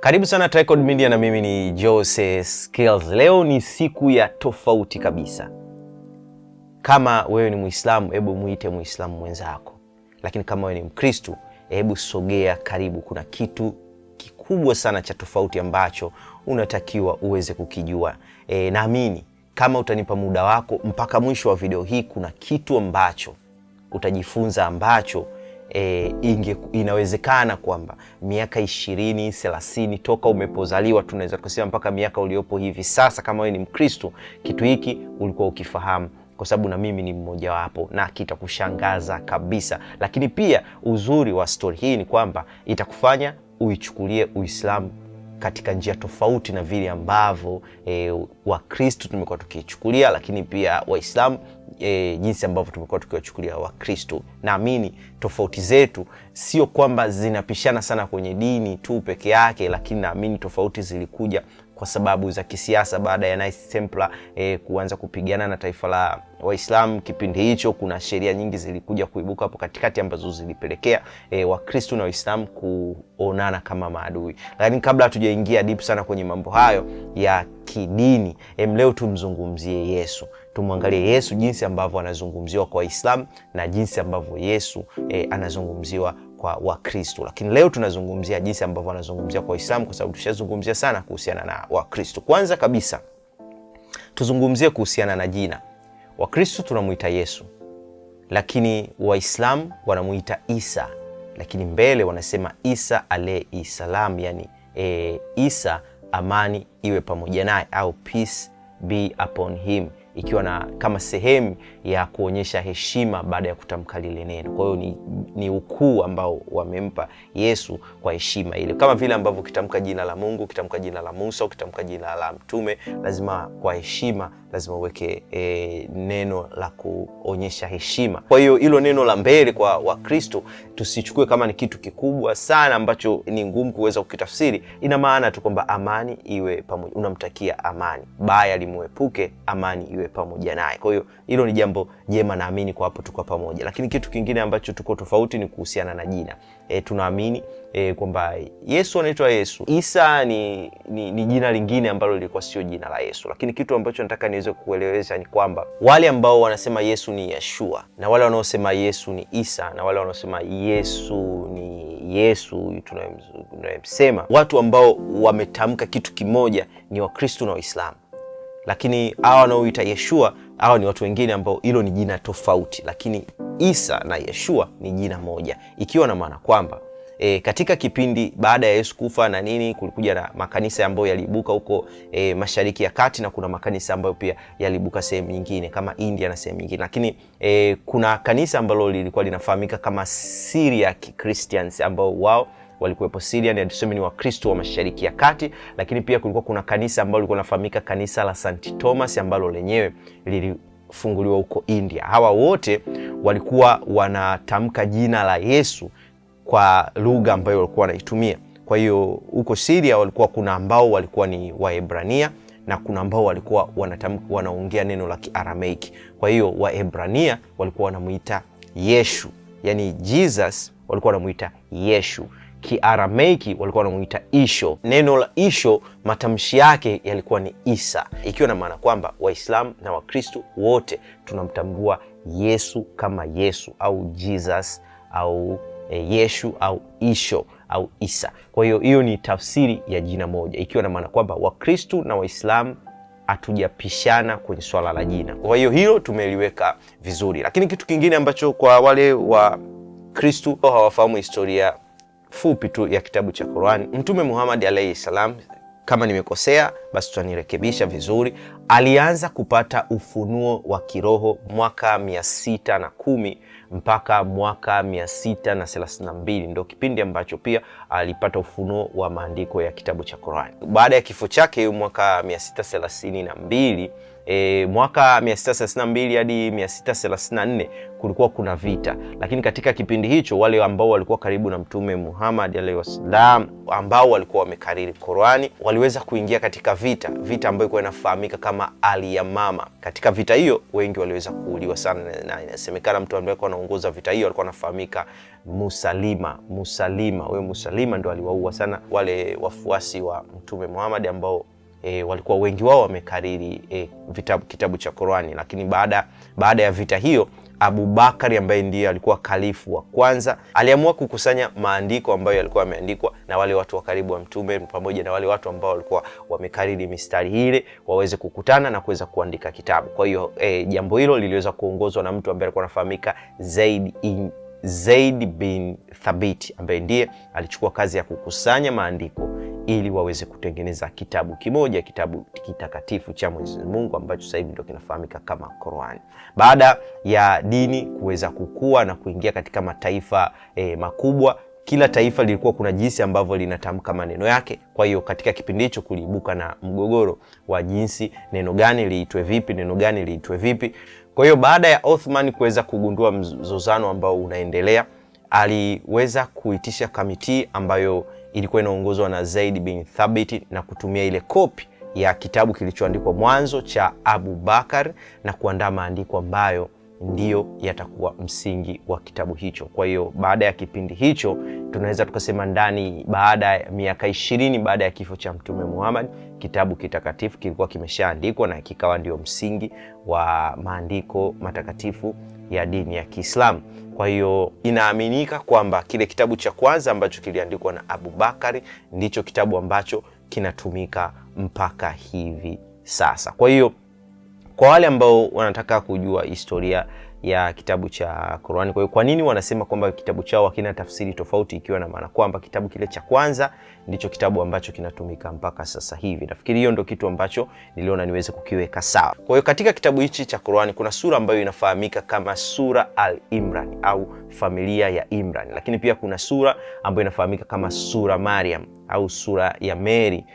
Karibu sana Tricod Media na mimi ni Jose Skills. Leo ni siku ya tofauti kabisa. Kama wewe ni Muislamu, hebu muite Muislamu mwenzako, lakini kama wewe ni Mkristu, hebu sogea karibu. Kuna kitu kikubwa sana cha tofauti ambacho unatakiwa uweze kukijua. Naamini kama utanipa muda wako mpaka mwisho wa video hii, kuna kitu ambacho utajifunza ambacho inawezekana kwamba miaka 20, 30 toka umepozaliwa, tunaweza kusema mpaka miaka uliopo hivi sasa, kama wewe ni Mkristo, kitu hiki ulikuwa ukifahamu, kwa sababu na mimi ni mmoja wapo, na kitakushangaza kabisa. Lakini pia uzuri wa story hii ni kwamba itakufanya uichukulie Uislamu katika njia tofauti na vile ambavyo Wakristo tumekuwa tukiichukulia, lakini pia Waislamu jinsi ambavyo tumekuwa tukiwachukulia Wakristo. Naamini tofauti zetu sio kwamba zinapishana sana kwenye dini tu peke yake, lakini naamini tofauti zilikuja kwa sababu za kisiasa baada ya Knights Templar kuanza kupigana na taifa la Waislamu. Kipindi hicho kuna sheria nyingi zilikuja kuibuka hapo katikati ambazo zilipelekea Wakristo na Waislamu kuonana kama maadui. Lakini kabla hatujaingia deep sana kwenye mambo hayo ya kidini, leo tumzungumzie Yesu. Tumwangalie Yesu jinsi ambavyo anazungumziwa kwa Waislamu na jinsi ambavyo Yesu anazungumziwa kwa Wakristo. Lakini leo tunazungumzia jinsi ambavyo anazungumzia kwa Waislamu kwa sababu tushazungumzia sana kuhusiana na Wakristo. Kwanza kabisa tuzungumzie kuhusiana na jina. Wakristo tunamuita Yesu, lakini Waislamu wanamuita Isa, lakini mbele wanasema Isa alayhi salam, yani Isa amani iwe pamoja naye au peace be upon him, ikiwa na kama sehemu ya kuonyesha heshima baada ya kutamka lile neno. Kwa hiyo ni ukuu ambao wamempa Yesu kwa heshima ile, kama vile ambavyo ukitamka jina la Mungu, ukitamka jina la Musa, ukitamka jina la mtume, lazima kwa heshima, lazima uweke neno la kuonyesha heshima. Kwa hiyo hilo neno la mbele kwa Wakristo tusichukue kama ni kitu kikubwa sana ambacho ni ngumu kuweza kukitafsiri. Ina maana tu kwamba amani iwe pamoja, unamtakia amani, baya limuepuke, amani iwe pamoja naye. Kwa hiyo hilo ni jambo jema, naamini kwa hapo tuko pamoja. Lakini kitu kingine ambacho tuko tofauti ni kuhusiana na jina. Tunaamini kwamba Yesu anaitwa Yesu. Isa ni jina lingine ambalo lilikuwa sio jina la Yesu. Lakini kitu ambacho nataka niweze kuelewesha ni kwamba wale ambao wanasema Yesu ni Yeshua na wale wanaosema Yesu ni Isa na wale wanaosema Yesu ni Yesu tunayemsema, watu ambao wametamka kitu kimoja ni Wakristo na Waislamu. Lakini hawa wanaoita Yeshua hawa ni watu wengine ambao hilo ni jina tofauti, lakini Isa na Yeshua ni jina moja, ikiwa na maana kwamba katika kipindi baada ya Yesu kufa na nini, kulikuja na makanisa ambayo yaliibuka huko Mashariki ya Kati, na kuna makanisa ambayo pia yaliibuka sehemu nyingine kama India na sehemu nyingine. Lakini kuna kanisa ambalo lilikuwa linafahamika kama Syriac Christians ambao wao walikuwepo Syria, ni tuseme ni Wakristo wa Mashariki ya Kati. Lakini pia kulikuwa kuna kanisa ambalo lilikuwa linafahamika kanisa la St Thomas ambalo lenyewe lilifunguliwa huko India. Hawa wote walikuwa wanatamka jina la Yesu kwa lugha ambayo walikuwa wanaitumia. Kwa hiyo huko Syria walikuwa kuna ambao walikuwa ni Waebrania na kuna ambao walikuwa wanaongea neno la Kiarameiki. Kwa hiyo Waebrania walikuwa wanamuita Yeshu, yani Jesus walikuwa wanamuita Yeshu. Kiarameiki walikuwa wanamuita Isho. Neno la Isho matamshi yake yalikuwa ni Isa, ikiwa na maana kwamba Waislamu na Wakristo wote tunamtambua Yesu kama Yesu au Jesus au Yeshu au Isho au Isa. Kwa hiyo hiyo ni tafsiri ya jina moja, ikiwa na maana kwamba Wakristo na Waislamu hatujapishana kwenye swala la jina. Kwa hiyo hilo tumeliweka vizuri. Lakini kitu kingine ambacho kwa wale wa Kristo hawafahamu historia fupi tu ya kitabu cha Qur'an, Mtume Muhammad alayhi salam, kama nimekosea basi tutanirekebisha vizuri, alianza kupata ufunuo wa kiroho mwaka 610 mpaka mwaka 632, ndio kipindi ambacho pia alipata ufunuo wa maandiko ya kitabu cha Qur'an. Baada ya kifo chake mwaka 632, Mwaka 632 hadi 634 kulikuwa kuna vita, lakini katika kipindi hicho wale ambao walikuwa karibu na Mtume Muhammad alayhi wasallam, ambao walikuwa wamekariri Qurani, waliweza kuingia katika vita ambayo ilikuwa inafahamika kama Al-Yamama. Katika vita hiyo wengi waliweza kuuliwa sana, na inasemekana mtu ambaye alikuwa anaongoza vita hiyo alikuwa anafahamika Musalima. Huyo Musalima ndo aliwaua sana wale wafuasi wa Mtume Muhammad ambao walikuwa wengi wao wamekariri kitabu cha Qurani. Lakini baada ya vita hiyo, Abu Bakari ambaye ndiye alikuwa khalifu wa kwanza aliamua kukusanya maandiko ambayo yalikuwa yameandikwa na wale watu wa karibu wa Mtume pamoja na wale watu ambao walikuwa wamekariri mistari ile waweze kukutana na kuweza kuandika kitabu. Kwa hiyo jambo hilo liliweza kuongozwa na mtu ambaye alikuwa anafahamika Zaid bin Thabit, ambaye ndiye alichukua kazi ya kukusanya maandiko ili waweze kutengeneza kitabu kimoja, kitabu kitakatifu cha Mwenyezi Mungu ambacho sasa hivi ndio kinafahamika kama Qur'an. Baada ya dini kuweza kukua na kuingia katika mataifa makubwa, kila taifa lilikuwa kuna jinsi ambavyo linatamka maneno yake. Kwa hiyo katika kipindi hicho kuliibuka na mgogoro wa jinsi neno gani liitwe vipi, neno gani liitwe vipi. Kwa hiyo baada ya Othman kuweza kugundua mzozano ambao unaendelea, aliweza kuitisha kamiti ambayo ilikuwa inaongozwa na Zaid bin Thabit na kutumia ile kopi ya kitabu kilichoandikwa mwanzo cha Abu Bakar na kuandaa maandiko ambayo ndiyo yatakuwa msingi wa kitabu hicho. Kwa hiyo baada ya kipindi hicho tunaweza tukasema ndani, baada ya miaka 20 baada ya kifo cha Mtume Muhammad, kitabu kitakatifu kilikuwa kimeshaandikwa na kikawa ndio msingi wa maandiko matakatifu ya dini ya Kiislamu. Kwa hiyo inaaminika kwamba kile kitabu cha kwanza ambacho kiliandikwa na Abu Bakari ndicho kitabu ambacho kinatumika mpaka hivi sasa. Kwa hiyo kwa wale ambao wanataka kujua historia ya kitabu cha Qur'ani, kwa hiyo kwa nini wanasema kwamba kitabu chao hakina tafsiri tofauti, ikiwa na maana kwamba kitabu kile cha kwanza ndicho kitabu ambacho kinatumika mpaka sasa hivi. Nafikiri hiyo ndio kitu ambacho niliona niweze kukiweka sawa. Kwa hiyo katika kitabu hichi cha Qur'ani kuna sura ambayo inafahamika kama sura Al-Imran au familia ya Imran, lakini pia kuna sura ambayo inafahamika kama sura Maryam au sura ya Mary.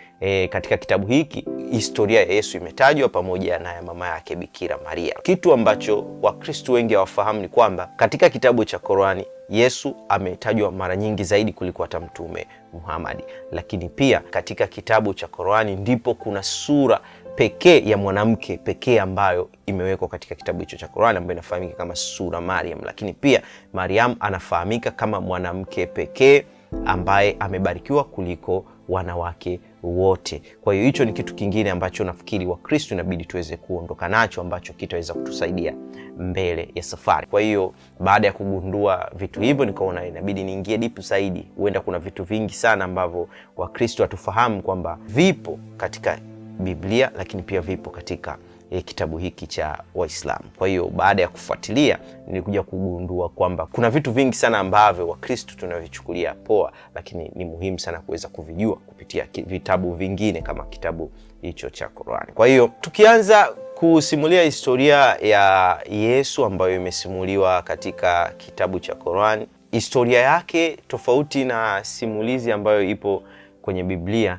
Katika kitabu hiki historia ya Yesu imetajwa pamoja na ya mama yake Bikira Maria. Kitu ambacho Wakristo wengi hawafahamu ni kwamba katika kitabu cha Qur'ani Yesu ametajwa mara nyingi zaidi kuliko hata Mtume Muhammad. Lakini pia katika kitabu cha Qur'ani ndipo kuna sura pekee ya mwanamke pekee ambayo imewekwa katika kitabu hicho cha Qur'ani ambayo inafahamika kama sura Maryam. Lakini pia Maryam anafahamika kama mwanamke pekee ambaye amebarikiwa kuliko wanawake wote. Kwa hiyo hicho ni kitu kingine ambacho nafikiri Wakristo inabidi tuweze kuondoka nacho ambacho kitaweza kutusaidia mbele ya safari. Kwa hiyo baada ya kugundua vitu hivyo, nikaona inabidi niingie deep zaidi. Huenda kuna vitu vingi sana ambavyo Wakristo hatufahamu kwamba vipo katika Biblia, lakini pia vipo katika kitabu hiki cha Waislamu. Kwa hiyo baada ya kufuatilia nilikuja kugundua kwamba kuna vitu vingi sana ambavyo Wakristo tunavichukulia poa, lakini ni muhimu sana kuweza kuvijua kupitia vitabu vingine kama kitabu hicho cha Qur'ani. Kwa hiyo tukianza kusimulia historia ya Yesu ambayo imesimuliwa katika kitabu cha Qur'ani, historia yake tofauti na simulizi ambayo ipo kwenye Biblia.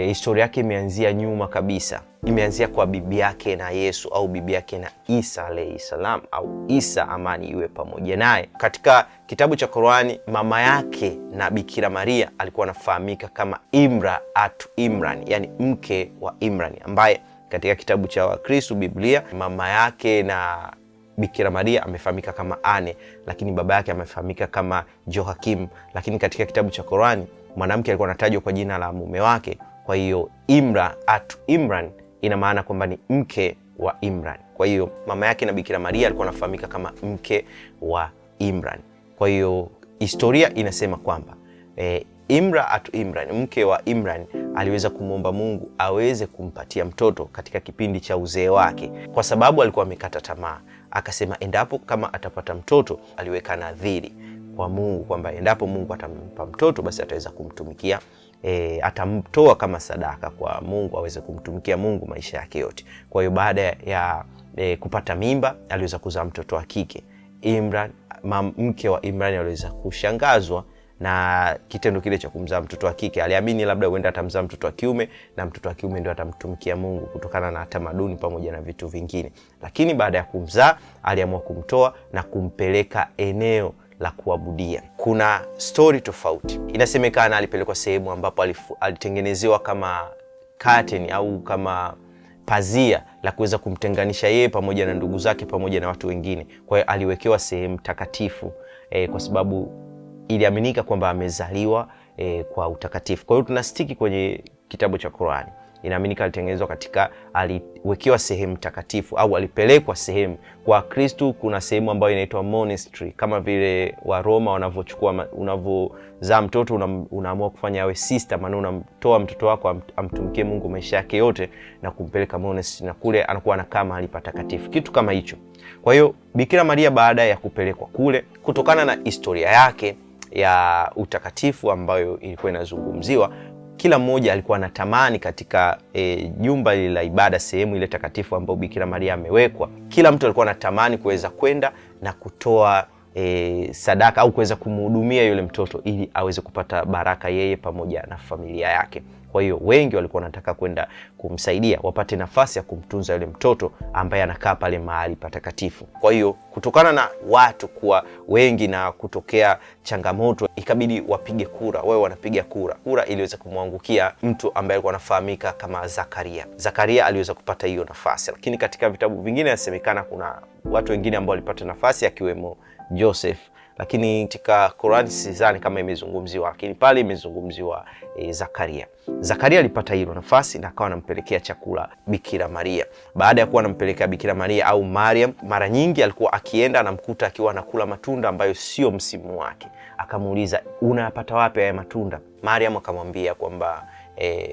Historia yake imeanzia nyuma kabisa. Imeanzia kwa bibi yake na Yesu au bibi yake na Isa alayhi salam, au Isa amani iwe pamoja naye. Katika kitabu cha Qur'ani, mama yake na Bikira Maria alikuwa anafahamika kama Imraatu Imran, yani mke wa Imran, ambaye katika kitabu cha Wakristo Biblia mama yake na Bikira Maria amefahamika kama Ane, lakini baba yake amefahamika kama Joakim. Lakini katika kitabu cha Qur'ani mwanamke alikuwa anatajwa kwa jina la mume wake. Kwa hiyo Imraatu Imran ina maana kwamba ni mke wa Imran. Kwa hiyo mama yake na Bikira Maria alikuwa anafahamika kama mke wa Imran. Kwa hiyo historia inasema kwamba Imraatu Imran, mke wa Imran, aliweza kumwomba Mungu aweze kumpatia mtoto katika kipindi cha uzee wake, kwa sababu alikuwa amekata tamaa. Akasema endapo kama atapata mtoto, aliweka nadhiri kwa Mungu kwamba endapo Mungu atampa mtoto basi ataweza kumtumikia, atamtoa kama sadaka kwa Mungu aweze kumtumikia Mungu maisha yake yote. Kwa hiyo baada ya kupata mimba aliweza kuzaa mtoto wa kike. Imran, mke wa Imran aliweza kushangazwa na kitendo kile cha kumzaa mtoto wa kike. Aliamini labda huenda atamzaa mtoto wa kiume na mtoto wa kiume ndio atamtumikia Mungu kutokana na tamaduni pamoja na vitu vingine. Lakini baada ya kumzaa aliamua kumtoa na kumpeleka eneo la kuabudia. Kuna stori tofauti. Inasemekana alipelekwa sehemu ambapo alitengenezewa kama curtain au kama pazia la kuweza kumtenganisha yeye pamoja na ndugu zake pamoja na watu wengine. Kwa hiyo aliwekewa sehemu takatifu kwa sababu iliaminika kwamba amezaliwa kwa utakatifu. Kwa hiyo tunastiki kwenye kitabu cha Qur'ani. Inaaminika alitengenezwa katika, aliwekewa sehemu takatifu au alipelekwa sehemu. Kwa Kristu kuna sehemu ambayo inaitwa monastery, kama vile wa Roma wanavyochukua, unavyozaa mtoto unaamua kufanya awe sister, maana unamtoa mtoto wako amtumikie Mungu maisha yake yote na kumpeleka monastery, na kule anakuwa anakaa mahali patakatifu, kitu kama hicho. Kwa hiyo Bikira Maria baada ya kupelekwa kule, kutokana na historia yake ya utakatifu ambayo ilikuwa inazungumziwa, kila mmoja alikuwa anatamani katika jumba lile la ibada, sehemu ile takatifu ambayo Bikira Maria amewekwa, kila mtu alikuwa anatamani kuweza kwenda na kutoa sadaka au kuweza kumhudumia yule mtoto ili aweze kupata baraka yeye pamoja na familia yake. Kwa hiyo wengi walikuwa wanataka kwenda kumsaidia wapate nafasi ya kumtunza yule mtoto ambaye anakaa pale mahali patakatifu. Kwa hiyo kutokana na watu kuwa wengi na kutokea changamoto, ikabidi wapige kura, wao wanapiga kura. Kura iliweza kumwangukia mtu ambaye alikuwa anafahamika kama Zakaria. Zakaria aliweza kupata hiyo nafasi, lakini katika vitabu vingine inasemekana kuna watu wengine ambao walipata nafasi akiwemo Joseph, lakini katika Qur'an sidhani kama imezungumziwa, lakini pale imezungumziwa Zakaria. Zakaria alipata hilo nafasi na akawa anampelekea chakula Bikira Maria. Baada ya kuwa anampelekea Bikira Maria au Mariam, mara nyingi alikuwa akienda anamkuta akiwa anakula matunda ambayo sio msimu wake. Akamuuliza, unayapata wapi haya matunda? Mariam akamwambia kwamba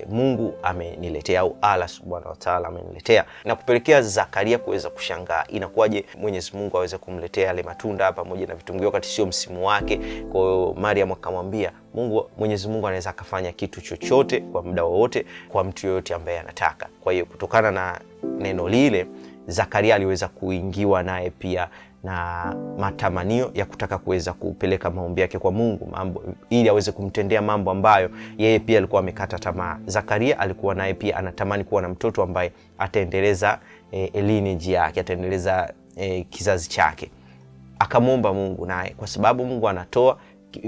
Mungu ameniletea au Allah Subhanahu wa Ta'ala ameniletea, na kupelekea Zakaria kuweza kushangaa, inakuwaje Mwenyezi Mungu aweze kumletea yale matunda pamoja na vitunguu wakati sio msimu wake. Kwa hiyo Mariam akamwambia Mungu, Mwenyezi Mungu anaweza akafanya kitu chochote kwa muda wowote kwa mtu yoyote ambaye anataka. Kwa hiyo kutokana na neno lile, Zakaria aliweza kuingiwa naye pia na matamanio ya kutaka kuweza kupeleka maombi yake kwa Mungu mambo, ili aweze kumtendea mambo ambayo yeye pia alikuwa amekata tamaa. Zakaria alikuwa naye pia anatamani kuwa na mtoto ambaye ataendeleza lineage yake, ataendeleza kizazi chake. Akamwomba Mungu naye, kwa sababu Mungu anatoa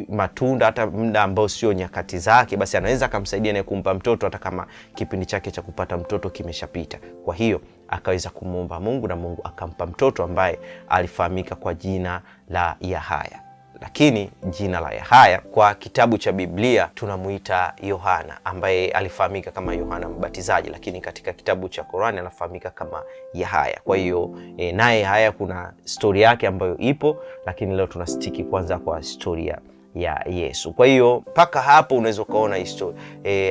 matunda hata muda ambao sio nyakati zake, basi anaweza akamsaidia naye kumpa mtoto hata kama kipindi chake cha kupata mtoto kimeshapita. Kwa hiyo akaweza kumwomba Mungu na Mungu akampa mtoto ambaye alifahamika kwa jina la Yahaya. Lakini jina la Yahaya kwa kitabu cha Biblia tunamuita Yohana, ambaye alifahamika kama Yohana Mbatizaji, lakini katika kitabu cha Qur'ani anafahamika kama Yahaya. Kwa hiyo naye Yahaya kuna stori yake ambayo ipo, lakini leo tunastiki kwanza kwa historia ya Yesu. Kwa hiyo mpaka hapo unaweza ukaona historia.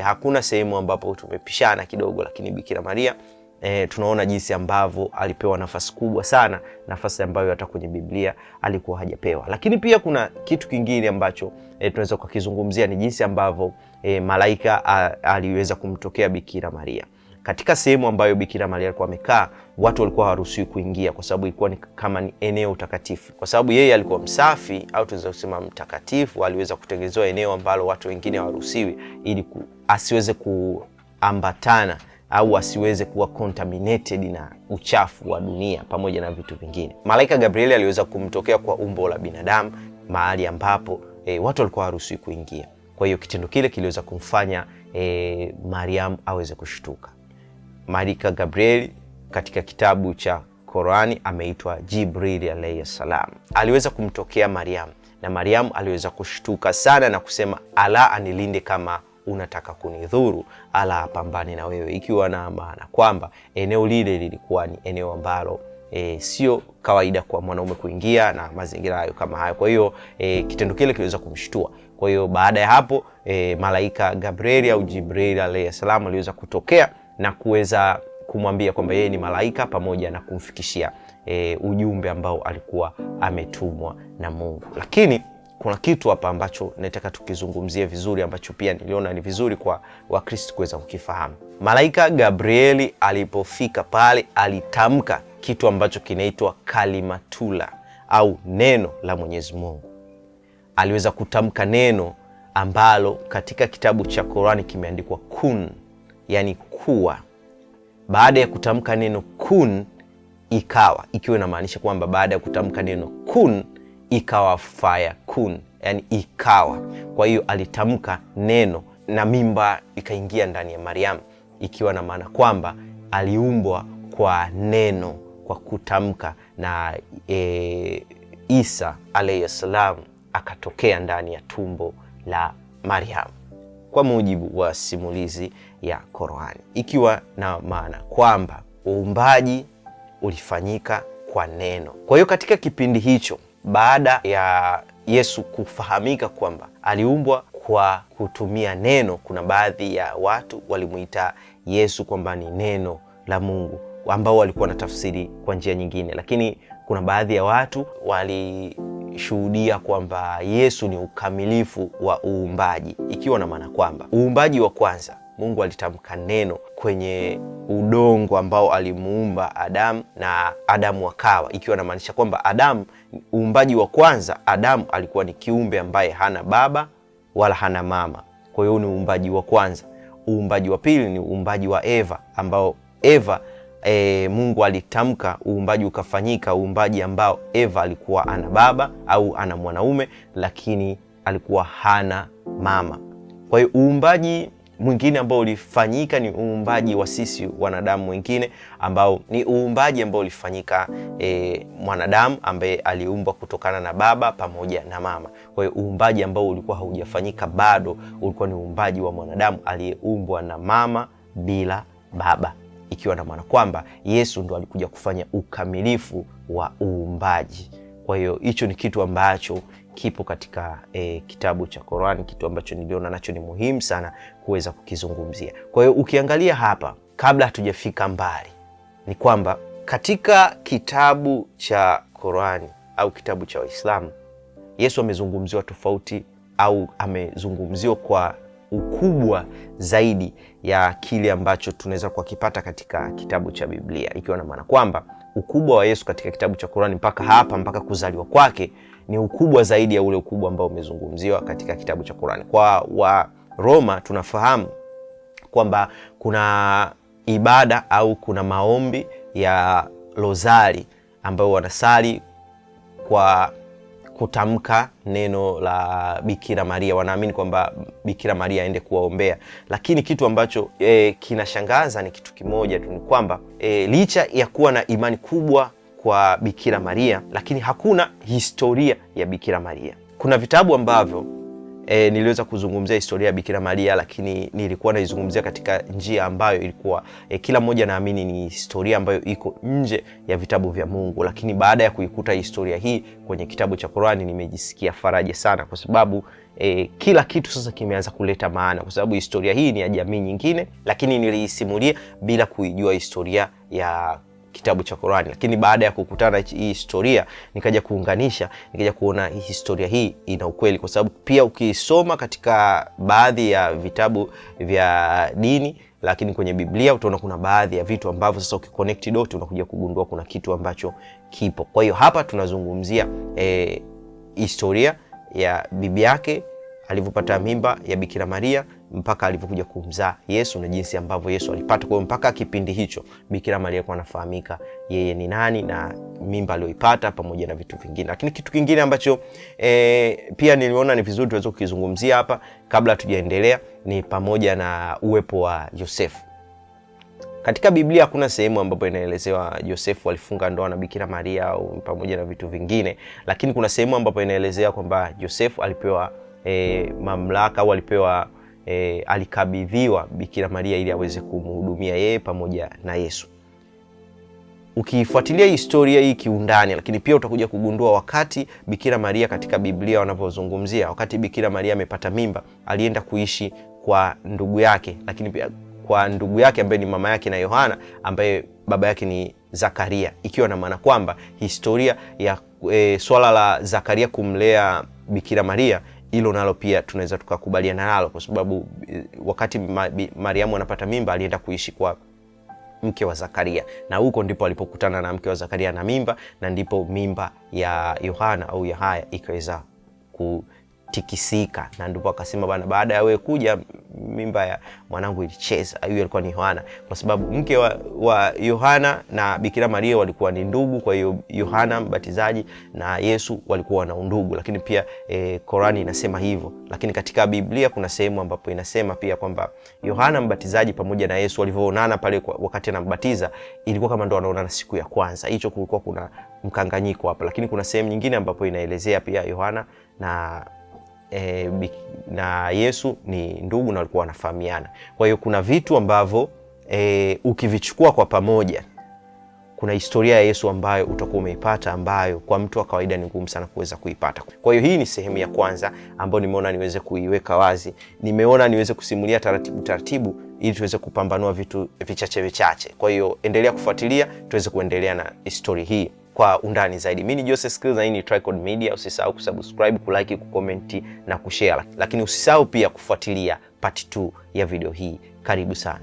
Hakuna sehemu ambapo tumepishana kidogo, lakini Bikira Maria tunaona jinsi ambavyo alipewa nafasi kubwa sana, nafasi ambayo hata kwenye Biblia alikuwa hajapewa. Lakini pia kuna kitu kingine ambacho tunaweza kukizungumzia ni jinsi ambavyo malaika aliweza kumtokea Bikira Maria. Katika sehemu ambayo Bikira Maria alikuwa amekaa, watu walikuwa hawaruhusiwi kuingia kwa sababu ilikuwa ni kama ni eneo takatifu. Kwa sababu yeye alikuwa msafi au tunaweza kusema mtakatifu, aliweza kutengenezewa eneo ambalo watu wengine hawaruhusiwi ili asiweze kuambatana au asiweze kuwa contaminated na uchafu wa dunia pamoja na vitu vingine. Malaika Gabrieli aliweza kumtokea kwa umbo la binadamu mahali ambapo watu walikuwa hawaruhusiwi kuingia. Kwa hiyo kitendo kile kiliweza kumfanya Mariam aweze kushtuka. Malaika Gabrieli katika kitabu cha Qurani ameitwa Jibrili alayhi salam. Aliweza kumtokea Mariam na Mariam aliweza kushtuka sana na kusema, ala anilinde kama unataka kunidhuru, ala apambane na wewe, ikiwa na maana kwamba eneo lile lilikuwa ni eneo ambalo sio kawaida kwa mwanaume kuingia na mazingira hayo kama hayo. Kwa hiyo kitendo kile kiliweza kumshtua. Kwa hiyo baada ya hapo malaika Gabrieli au Jibril alayhi salam aliweza kutokea na kuweza kumwambia kwamba yeye ni malaika pamoja na kumfikishia ujumbe ambao alikuwa ametumwa na Mungu. Lakini kuna kitu hapa ambacho nataka tukizungumzie vizuri, ambacho pia niliona ni vizuri kwa Wakristo kuweza kukifahamu. Malaika Gabrieli alipofika pale alitamka kitu ambacho kinaitwa kalimatula au neno la Mwenyezi Mungu. Aliweza kutamka neno ambalo katika kitabu cha Qurani kimeandikwa kun, yani kuwa. Baada ya kutamka neno kun ikawa, ikiwa inamaanisha kwamba baada ya kutamka neno kun ikawa faya kun, yani ikawa. Kwa hiyo alitamka neno na mimba ikaingia ndani ya Mariamu, ikiwa na maana kwamba aliumbwa kwa neno, kwa kutamka, na Isa alayhi salam akatokea ndani ya tumbo la Mariamu kwa mujibu wa simulizi ya Qur'ani, ikiwa na maana kwamba uumbaji ulifanyika kwa neno. Kwa hiyo katika kipindi hicho baada ya Yesu kufahamika kwamba aliumbwa kwa kutumia neno, kuna baadhi ya watu walimuita Yesu kwamba ni neno la Mungu, ambao walikuwa na tafsiri kwa njia nyingine, lakini kuna baadhi ya watu walishuhudia kwamba Yesu ni ukamilifu wa uumbaji, ikiwa na maana kwamba uumbaji wa kwanza Mungu alitamka neno kwenye udongo ambao alimuumba Adamu na Adamu akawa, ikiwa inamaanisha kwamba Adamu, uumbaji wa kwanza, Adamu alikuwa ni kiumbe ambaye hana baba wala hana mama. Kwa hiyo ni uumbaji wa kwanza. Uumbaji wa pili ni uumbaji wa Eva, ambao Eva Mungu alitamka uumbaji ukafanyika, uumbaji ambao Eva alikuwa ana baba au ana mwanaume, lakini alikuwa hana mama. Kwa hiyo uumbaji mwingine ambao ulifanyika ni uumbaji wa sisi wanadamu wengine, ambao ni uumbaji ambao ulifanyika mwanadamu ambaye aliumbwa kutokana na baba pamoja na mama. Kwa hiyo uumbaji ambao ulikuwa haujafanyika bado ulikuwa ni uumbaji wa mwanadamu aliyeumbwa na mama bila baba, ikiwa na maana kwamba Yesu ndo alikuja kufanya ukamilifu wa uumbaji. Kwa hiyo hicho ni kitu ambacho kipo katika kitabu cha Qur'an, kitu ambacho niliona nacho ni muhimu sana kuweza kukizungumzia. Kwa hiyo ukiangalia hapa, kabla hatujafika mbali, ni kwamba katika kitabu cha Qur'an au kitabu cha Waislamu, Yesu amezungumziwa tofauti au amezungumziwa kwa ukubwa zaidi ya kile ambacho tunaweza kukipata katika kitabu cha Biblia, ikiwa na maana kwamba ukubwa wa Yesu katika kitabu cha Qur'an mpaka hapa, mpaka kuzaliwa kwake ni ukubwa zaidi ya ule ukubwa ambao umezungumziwa katika kitabu cha Qur'an. Kwa wa Roma tunafahamu kwamba kuna ibada au kuna maombi ya rozari ambayo wanasali kwa kutamka neno la Bikira Maria. Wanaamini kwamba Bikira Maria aende kuwaombea, lakini kitu ambacho kinashangaza ni kitu kimoja tu, ni kwamba licha ya kuwa na imani kubwa kwa Bikira Maria, lakini hakuna historia ya Bikira Maria. Kuna vitabu ambavyo niliweza kuzungumzia historia ya Bikira Maria, lakini nilikuwa naizungumzia katika njia ambayo ilikuwa kila mmoja naamini ni historia ambayo iko nje ya vitabu vya Mungu. Lakini baada ya kuikuta historia hii kwenye kitabu cha Qur'ani, nimejisikia faraja sana, kwa sababu kila kitu sasa kimeanza kuleta maana, kwa sababu historia hii ni ya jamii nyingine, lakini niliisimulia bila kuijua historia ya kitabu cha Qur'ani. Lakini baada ya kukutana hii historia nikaja kuunganisha, nikaja kuona hii historia hii ina ukweli, kwa sababu pia ukisoma katika baadhi ya vitabu vya dini, lakini kwenye Biblia utaona kuna baadhi ya vitu ambavyo sasa ukiconnect dot unakuja kugundua kuna kitu ambacho kipo. Kwa hiyo hapa tunazungumzia historia ya bibi yake alivyopata mimba ya Bikira Maria mpaka alivyokuja kumzaa Yesu na jinsi ambavyo Yesu alipata. Kwa hiyo mpaka kipindi hicho Bikira Maria alikuwa anafahamika yeye ni nani na mimba aliyoipata pamoja na vitu vingine. Lakini kitu kingine ambacho pia niliona ni vizuri tuweze kukizungumzia hapa kabla tujaendelea ni pamoja na uwepo wa Yosefu. Katika Biblia hakuna sehemu ambapo inaelezewa Yosefu alifunga ndoa na Bikira Maria au pamoja na vitu vingine, lakini kuna sehemu ambapo inaelezea kwamba Yosefu alipewa mamlaka au alipewa alikabidhiwa Bikira Maria ili aweze kumhudumia yeye pamoja na Yesu. Ukifuatilia historia hii kiundani, lakini pia utakuja kugundua wakati Bikira Maria katika Biblia wanapozungumzia, wakati Bikira Maria amepata mimba, alienda kuishi kwa ndugu yake, lakini pia kwa ndugu yake ambaye ni mama yake na Yohana ambaye baba yake ni Zakaria, ikiwa na maana kwamba historia ya swala la Zakaria kumlea Bikira Maria hilo nalo pia tunaweza tukakubaliana nalo, kwa sababu wakati Mariamu anapata mimba alienda kuishi kwa mke wa Zakaria, na huko ndipo alipokutana na mke wa Zakaria na mimba, na ndipo mimba ya Yohana au Yahaya ikaweza Ilitikisika, na ndipo akasema bana, baada ya wewe kuja mimba ya mwanangu ilicheza. Huyu alikuwa ni Yohana, kwa sababu mke wa Yohana na Bikira Maria walikuwa ni ndugu. Kwa hiyo Yohana Mbatizaji na Yesu walikuwa na undugu, lakini pia Korani inasema hivyo, lakini katika Biblia kuna sehemu ambapo inasema pia kwamba Yohana Mbatizaji pamoja na Yesu walivyoonana pale wakati anambatiza, ilikuwa kama ndo wanaonana siku ya kwanza. Hicho kulikuwa kuna mkanganyiko hapa, lakini kuna sehemu nyingine ambapo inaelezea pia Yohana na Yesu ni ndugu na walikuwa wanafahamiana. Kwa hiyo kuna vitu ambavyo ukivichukua kwa pamoja, kuna historia ya Yesu ambayo utakuwa umeipata, ambayo kwa mtu wa kawaida ni ngumu sana kuweza kuipata. Kwa hiyo hii ni sehemu ya kwanza ambayo nimeona niweze kuiweka wazi, nimeona niweze kusimulia taratibu taratibu, ili tuweze kupambanua vitu vichache vichache. Kwa hiyo endelea kufuatilia tuweze kuendelea na historia hii kwa undani zaidi. Mimi ni Joseph Skills na hii ni Tricod Media. Usisahau kusubscribe, kulike, kucomment na kushare, lakini usisahau pia kufuatilia part 2 ya video hii. Karibu sana.